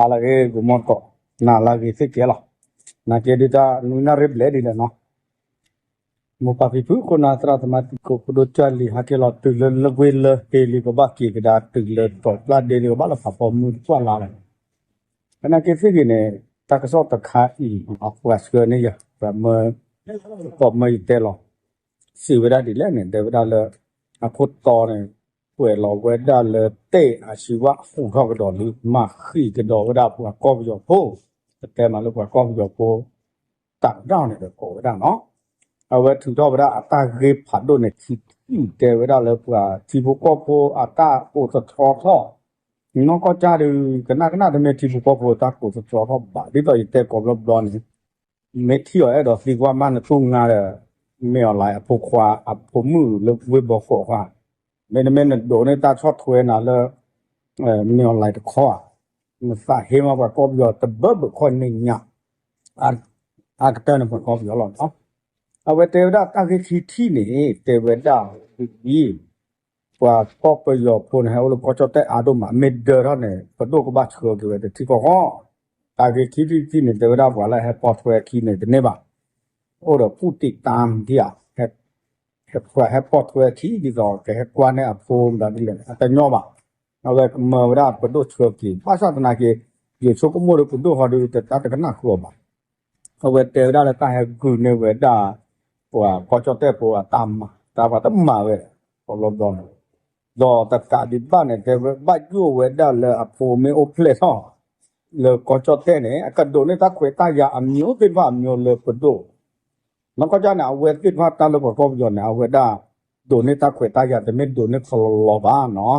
ဟါလၢအဂ့ၤ ဂီၤမီၢ်သကိး, နၤလၢအဂ့ၤသ့ၣ်ကဲလီၤ. နာ်က့ဒုးတၢ်နွံနၣ်ရံၣ်ဘျဲၣ်ဒ်လဲၣ်နီၤ. မိၢ်ပၢ်ဖံဖု ခိၣ်နၢ်သရၣ်သမါတံၤသကိး ဖိဒိၣ်ကၢ်လံၤ ဟဲက့ၤလီၤတုၤလၢလၢဝ့ၢ်လၢဟ့လံ ကဘၣ်က့ၤကဒါ တုၤလၢတီၤပျၢ်ဒ့လံ ကဘၣ်လၢဖးဖီမုၢ်တပှၢ်လါလီၤ. သနာ်က့သ့ၣ်ဂ့ၤန့ၣ် တၢ်ကစီၣ်တခါအံၤ အပှၤဆှၢန့ၢ်ယၤ ပှၤမၢ ကီၢ်မၢယတဲလီၤ စံးဝဲဒၣ်ဒ်လဲၣ်န့ၣ် တဲဝဲဒၣ်လၢ အခိၣ်တီန့ၣ် ကွဲးလီၤဝဲဒၣ်လၢ တဲၣ်အစံးဝၣ်ဟူးထီၣ်ကဒီးလံ မၤဃံးကဒီးဝဲဒၣ်ပှၤကီၢ်ပယီၤဖိ, ပတဲမးလၢပှၤကီၢ်ပယီၤဖိ တၢ်ကဒီးန့ၣ်ဒီးကိးဝဲဒၣ်နီၤ. အဝဲထုးထီၣ်ဝဲဒၣ်အတၢ်ဂ့ၢ်ဖးဒိၣ်န့ၣ် ခံထံၣ် တဲဝဲဒၣ်လၢပှၤထံဖိကီၢ်ဖိအတၢ်ကိးသတြီထီၣ်, နီၢ်ကီၢ်ကၢ်ဒုး ကနၣ်ကနၣ်တမ့ၢ်ထံဖိကီၢ်ဖိအတၢ်ကိးသတြီထီၣ်ဘၣ် ဒ်သိးယတဲကိးဘျီဘျီန့ၣ် မ့ၢ်ထံၣ်အီၤအဲၣ်ဒိးသံကွၢ်မးနသူၣ်ငါဒီး မ့ၢ်အီၤလၢအဖိခွါ အဖိမုၣ်လၢဝ့ၢ်ဘီကီးခွါ, မ့တမ့ၢ်နဒိးန့ၢ်တၢ်ဆီၣ်ထွဲနၤလၢ မ့ၢ်အီၤလၢတခီဧါ, နသးဟ့မးပှၤကီၢ်ပယီၤတဘၢဘၢခီၣ်န့ၣ်ညါ, အါကတၢၢ်န့ၣ်ပှၤကီၢ်ပယီၤလီၤနီၤ. အဝဲတဲဝဲဒၣ်တၢ်ဂ့ၢ်ခံထံၣ်န့ၣ် တဲဝဲဒၣ်ဒ်အံၤ ပှၤကီၢ်ပယီၤဖိန့ၣ် ဟဲအိၣ်လၢကီၢ်ကၠီၣ်တဲၣ်အါဒိၣ်မး မ့ၢ်ဒၢထီၣ်န့ၣ် ပဒိၣ်ကဘၣ်ဆှၢက့ၤဝဲတထံၣ်ဃီဃီ, တၢ်ဂ့ၢ်ခံထံၣ်တထံၣ်န့ၣ် တဲဝဲဒၣ်ပှၤလၢဟဲပိာ်ထွဲအခံန့ၣ်တန့ၢ်ဘၣ်, အိၣ်ဒီးပူၣ်တံးတၢ်မထံၣ်ဧါ, ပှၤဟဲပိာ်ထွဲအခံဒ်သိး ကဟဲကွၢ်န့ၢ်အဖိမတၤဒ်လဲၣ်န့ၣ် အတညီဘၣ်, အဝဲကမၢဝဲဒၣ်ပဒိၣ်ဆှၢက့ၤ ဘၣ်ဆၣ်သနာ်က့ ယဆိကမိၣ်ဒီးပဒိၣ်ဃီဒီး တၢ်တကနၣ်ဃုာ်အီၤဘၣ် အဝဲတဲဝဲဒၣ်လၢတၢ်ဟဲဂုာ်န့ၢ်ဝဲဒၣ် ပှၤကီၢ်ကၠီၣ်တဲၣ်ဖိအတၢ်မၤ တၢ်ပှၤတမၤဝဲ ကိးဘျီဘျီန့ၣ်, ဒီးတကးဒံးဘၣ်န့ၣ် တဲဝဲဘၣ်ယိၣ်ဝဲဒၣ်လၢအဖိမ့ၢ်အိၣ်ဖျဲၣ်ထီၣ် လၢကီၢ်ကၠီၣ်တဲၣ်န့ၣ် အကဒိးန့ၢ်တၢ်ခွဲးတၢ်ယာ်အမျိုးသ့ၣ်တဖၣ်အမျိုးလၢပဒိၣ် နီၢ်ကီၢ်ကၠၢ်န့ၣ် အဝဲသ့ၣ်တဖၣ်တၢ်လၢပှၤကီၢ်ပယီၤန့ၣ် အဝဲဒၣ် ဒိးန့ၢ်တၢ်ခွဲးတၢ်ယာ် တမ့ၢ်ဒိးန့ၢ်ခီလီလီဘၣ်နီၤ,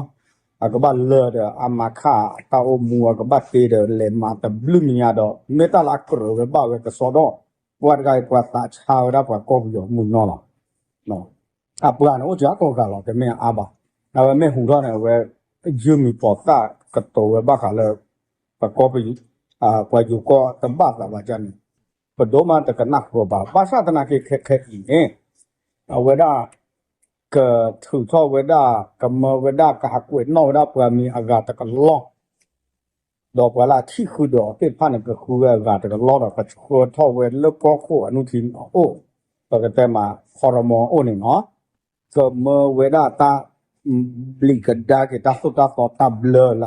အကဘၣ်လၢဒီးအမၤခၣ်အတၢ်အိၣ်မူ အကဘၣ်တ့ဒီးလဲၤမၤတဘျုးမံၤညါဒီး မ့ၢ်တၢ်လၢအကြၢးဝဲဘၣ်ဝဲကစီဒီ, ပှၤတဂၤအံၤပှၤသးဆါဝဲဒၣ်ပှၤကီၢ်ပယီၤမုၢ်နီၢ်လီၤ. အပှၤန့ၣ်အိၣ်စ့ၢ်ကီးဂၤလီၤ တမ့ၢ်အါဘၣ်, အဝဲမ့ၢ်ဟူးထီၣ်န့ၣ် အဝဲ ယုၢ်မံၤပိာ်သၣ်ကတိၤဝဲဘၣ်ဃးလၢ ပှၤကီၢ်ပယီၤ ပှၤယိၤကီၢ်တဘၣ်သးဘၣ်ကၢ်န့ၣ် ပဒိၣ်မးတကနၣ်ဃုာ်ဘၣ်, ဘၣ်ဆၣ်သနာ်က့ခဲခဲအံၤန့ၣ် အဝဲဒၣ် ကထုးထီၣ်ဝဲဒၣ် ကမၢဝဲဒၣ် ကဟးကွဲးနီၣ်ဝဲဒၣ်ပှၤမံၤအဂၤတကလီၢ် ဒီးပှၤလၢအထံၣ်ဃုာ်ဒီးအီၤသ့ၣ်တဖၣ်န့ၣ် ကဃုဝဲအဂၤတကလီၢ်ဒီး ကဆှၢထီၣ်ဝဲလၢကီၢ်ခိၣ်အနုထံအအိၣ်, ပကတဲမး ခီရမီအအိၣ်န့ၣ်နီၤ, ကမၢဝဲဒၣ်တၢ် ဘျံးကဒါက့ၤတၢ်သိၣ်တၢ်သီတၢ်ဘျၢလၢ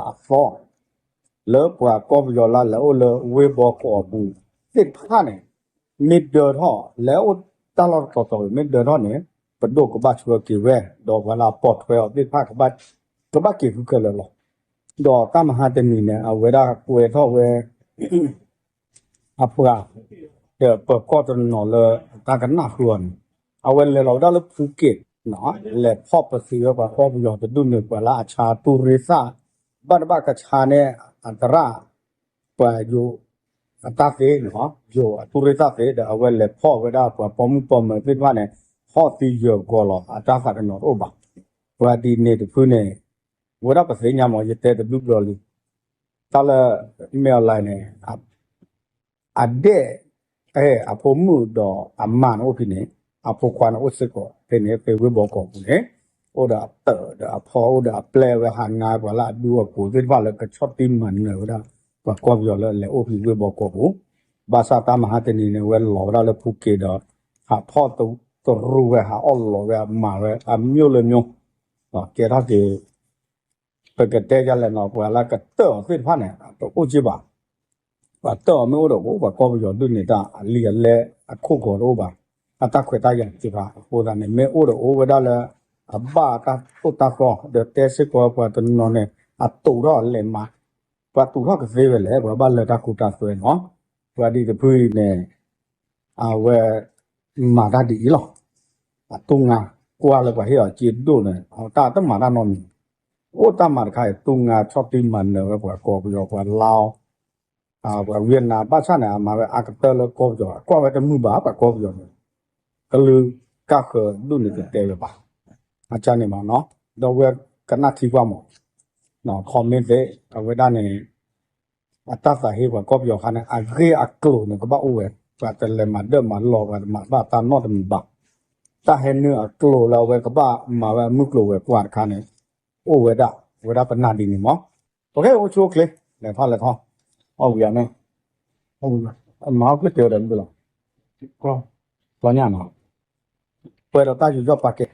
အသီ လၢပှၤကီၢ်ပယီၤလၢလဲၤအိၣ်လၢဝ့ၢ်ဘီကီးအပူၤသ့ၣ်တဖၣ်န့ၣ် မ့ၢ်ဒၢထီၣ် လဲၤအိၣ်တၢ်လီၢ်တတီၤတီၤ မ့ၢ်ဒၢထီၣ်န့ၣ် ပဒိၣ်ကဘၣ်ဆှၢက့ၤဝဲ ဒီးပှၤလၢအပိာ်ထွဲအီၤသ့ၣ်တဖၣ် ကဘၣ်က့ၤဃုခဲလၢာ်လီၤ. ဒီးတၢ်မဟါတနံၤန့ၣ် အဝဲဒၣ်ကွဲထီၣ်ဝဲ အပှၤ ဒီးပၢၤကီၢ်တနီၤလၢတၢ်ကနၣ်ဃုာ်အီၤန့ၣ် အဝဲလဲၤလီၤဝဲဒၣ်လၢဖူက့း လဲၤဖီၣ်ပသံးဝဲပှၤကီၢ်ပယီၤတဒူၣ်န့ၣ် ပှၤလၢအဆါတူရ့သၣ် ဘၣ်တဘၣ်ကဆါန့ၣ် အသရၣ် ပှၤယိၤအတၢ်သ့, ယိၤအတူရ့သၣ်သ့ ဒီးအဝဲလဲၤဖီၣ်ဝဲဒၣ်ပှၤပိာ်မုၣ်ပိာ်မၢၤသ့ၣ်တဖၣ်န့ၣ် ဖီၣ်သံယၢၤဂီၤလီၤ အတၢ်သးကညီၤတအိၣ်ဘၣ်. ပှၤဒ်န့ၣ်တဖုန့ၣ် ဝဲဒၣ်ပသ့ၣ်ညါမး ယတဲတဘျုးဘျီလံ တၢ်လၢ မ့ၢ်အီၤလဲၣ်န့ၣ် အဒဲၣ် အဖိမုၣ်ဒီးအမါန့ၣ်အိၣ်ဖဲန့ၣ်, အဖိခွါန့ၣ်အိၣ်စ့ၢ်ကီးဖဲန့ၣ် ဖဲဝ့ၢ်ဘီကီးပူၤန့ၣ်, အိၣ်ဒီးအတၢးဒီးအဖီအိၣ်ဒီးအပျဲၢ်ဝဲ ဟးငါပှၤလၢအဒူအကိးသ့ၣ်တဖၣ်လၢကဆီၣ်တံၢ်မၤနၢၤဝဲဒၣ် ပှၤကီၢ်ပယီၤလၢအလဲၤအိၣ်ဖဲဝ့ၢ်ဘီကီးပူၤ, ဘၣ်ဆၣ်တၢ်မဟါတနံၤန့ၣ် ဝဲလီၤဝဲဒၣ်လၢဖူက့းဒီး ဟးဖီၣ်တရူးဝဲ ဟးအီၣ်လီၤဝဲ မၤဝဲအမျိုးလၢမျိုး, ကဲထီၣ်က့ၤ ပကတဲဒ်လဲၣ်နီၤ ပှၤလၢကတၢၢ်အီၤသ့ၣ်တဖၣ်န့ၣ် တအိၣ်က့ဘၣ်. ပှၤတၢၢ်အီၤမ့ၢ်အိၣ်ဒီးအိၣ် ပှၤကီၢ်ပယီၤဒုးန့ၣ် တၢ်အလံာ်အလဲၢ်အခိၣ်ကီးတအိၣ်ဘၣ်. အတၢ်ခွဲးတၢ်ယာ်သ့ၣ်တဖၣ်အဃိသတးန့ၣ် မ့ၢ်အိၣ်ဒီးအိၣ်ဝဲဒၣ်လၢ အဘၣ်တၢ်သိၣ်တၢ်သီ ဒီးတဲစ့ၢ်ကီးပှၤတနီၤန့ၣ် အတူးထီၣ်အလဲၤမၤ, ပှၤတူးထီၣ်ကသ့ဝဲလဲၣ် ပှၤဘၣ်လၢတၢ်ကူတၢ်သွဲနီၤ. ပှၤဒ်တဖုအံၤန့ၣ် အဝဲ မၤတၢ်ဒ်အံၤလီၤ. အတူၢ်ငါ ကွၢ်လၢပှၤဟ့ၣ်အီၤစ့ဒိၣ်န့ၣ် အတၢ်တမၤတၢ်နီတမံၤ, အိၣ်တၢ်မၤတခါအံၤ တူၢ်ငါဆီၣ်တံၢ်မၤနၢၤဝဲပှၤကီၢ်ပယီၤ ပှၤလါအီၤ ပှၤဝံယနါ ဘၣ်ဆၣ်န့ၣ် အမၤဝဲအါကတၢၢ်လၢကီၢ်ပယီၤ ကွၢ်ဝဲတမုာ်ဘၣ် ပှၤကီၢ်ပယီၤန့ၣ် ကလုာ်ကၢ်ဃၢၤဒိၣ်န့ၣ်ကတဲဝဲဘၣ်. အကၢ်န့ၣ်မးနီၤ ဒီးဝဲကနၣ်ထံကွၢ်မး comment သ့ၣ် အဝဲဒၣ်န့ၣ် အတၢ်သးဟ့ပှၤကီၢ်ပယီၤခါန့ၣ် အဂ့ၢ်အကျိၤန့ၣ် ကဘၣ်အိၣ်ဝဲ, ပှၤတလဲၤမၤဒၢၣ်မၤလီၤ ပှၤတမၤဘၣ်တၢ်နီတမံၤဘၣ်. တၢ်ဟဲနုာ်အကျိၤလၢအဝဲကဘၣ်မၤဝဲအမုၢ်ကျိၤဝဲၤကွာ်တခါန့ၣ် အိၣ်ဝဲဒၣ် ဝဲဒၣ်ပနၢ်ဒ်န့ၣ်မး. ပကအိၣ်ဆူၣ်အိၣ်ချ့ လဲၤထီၣ်လဲၤထီၣ် အီၣ်ဝံၤဧါန့ၣ်, မၤဟီၣ်ခိၣ်တ့ၢ်ဝဲဒီးမနုၤလီၤ, ကျီညၣ်နီၤ, ပှဲၤဒီးတၢ်ယူးယီၣ်ပာ်ကဲ,